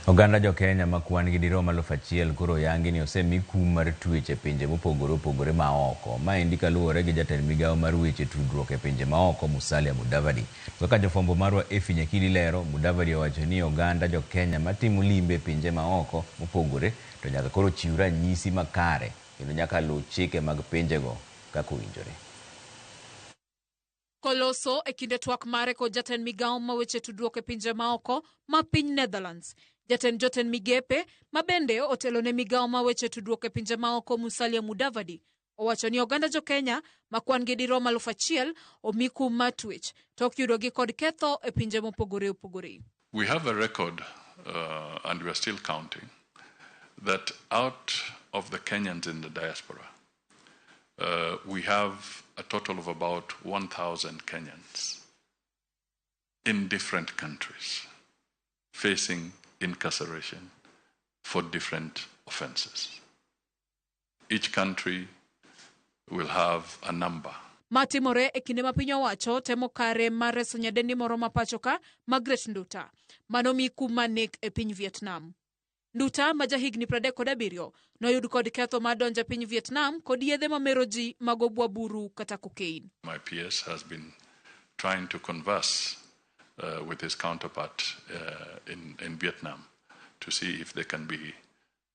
Oganda jo Kenya ma kwan gi dirom 1000 koro oyangi ni osemi kum mar twech e pinje mopogore opogore ma oko. Maendi kaluwore gi jatend migawo mar weche tudruok e pinje ma oko Musalia Mudavadi. To kaka jofwambo marwa Effie Nyakidi lero, Mudavadi owacho ni oganda jo Kenya matimo limbe e pinje ma oko mopogore to nyaka koro chiw ranyisi makare kendo nyaka luw chike mag pinjego kaka owinjore. Koloso e kinde twak mare kod jatend migawo ma weche tudruok e pinje maoko ma piny Netherlands. Jatend jotend migepe ma bende otelo ne migawo ma weche tudruok e pinje maoko Musalia Mudavadi owacho ni oganda jo Kenya ma kwan gi dirom 1000 omi kum mar twech tok yudogi kod ketho e pinje mopogore opogore. We have a record, and we are still counting, that out of the Kenyans in the diaspora, we have a total of about 1,000 Kenyans in different countries facing incarceration for different offenses. Each country will have a number. Matimore e kinde ma piny owacho temo kare mar reso nyadendi moro ma pacho ka Margaret Nduta mano mi kum mar nek e piny Vietnam. Nduta ma jahigni 37 noyud kod ketho mar donjo e piny Vietnam kod yedhe mamero ji mag obwaburu kata cocaine. My PS has been trying to converse with his counterpart in Vietnam to see if there can be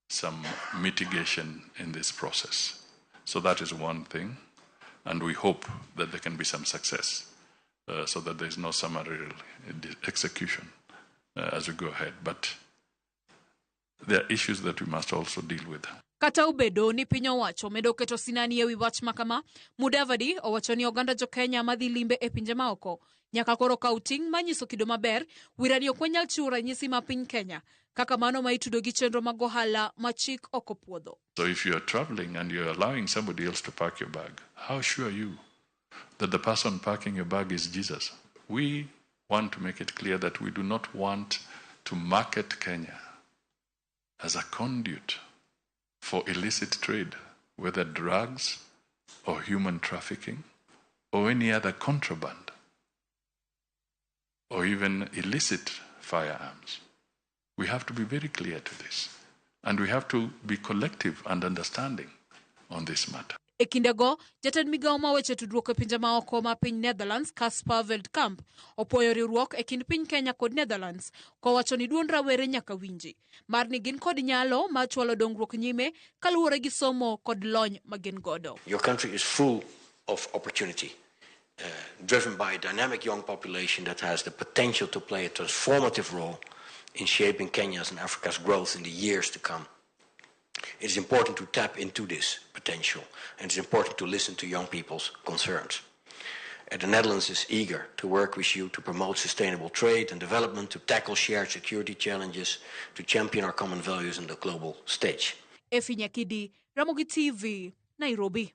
some mitigation in this process. So that is one thing, and we hope that there can be some success so that there is no summary execution as we go ahead. But there are issues that we must also deal with. Kata obedo ni piny owacho medo keto sinani ewi wach makama, Mudavadi owacho ni oganda jo Kenya madhi limbe e pinje maoko nyaka koro kaw ting' manyiso kido maber wirani ok wanyal chiwo ranyisi ma piny Kenya kaka mano ma itudo gi chenro mag ohala ma chik ok opuodho. So if you are traveling and you're allowing somebody else to pack your bag, how sure are you that the person packing your bag is Jesus? We want to make it clear that we do not want to market Kenya as a conduit for illicit trade, whether drugs or human trafficking or any other contraband or even illicit firearms. We have to be very clear to this, and we have to be collective and understanding on this matter. E kindego, jatend migawo ma weche tudruok e pinje maoko ma piny Netherlands, Caspar Veldkamp, opuoyo riwruok e kind piny Kenya kod Netherlands, kowacho ni duond rawere nyaka winji, mar ni gin kod nyalo mar chwalo dongruok nyime kaluwore gi somo kod lony ma gin godo. Your country is full of opportunity, driven by a dynamic young population that has the potential to play a transformative role in shaping Kenya's and Africa's growth in the years to come. It is important to tap into this potential, and it's important to listen to young people's concerns. And the Netherlands is eager to work with you to promote sustainable trade and development, to tackle shared security challenges, to champion our common values on the global stage. Effie Nyakidi, Ramogi TV, Nairobi.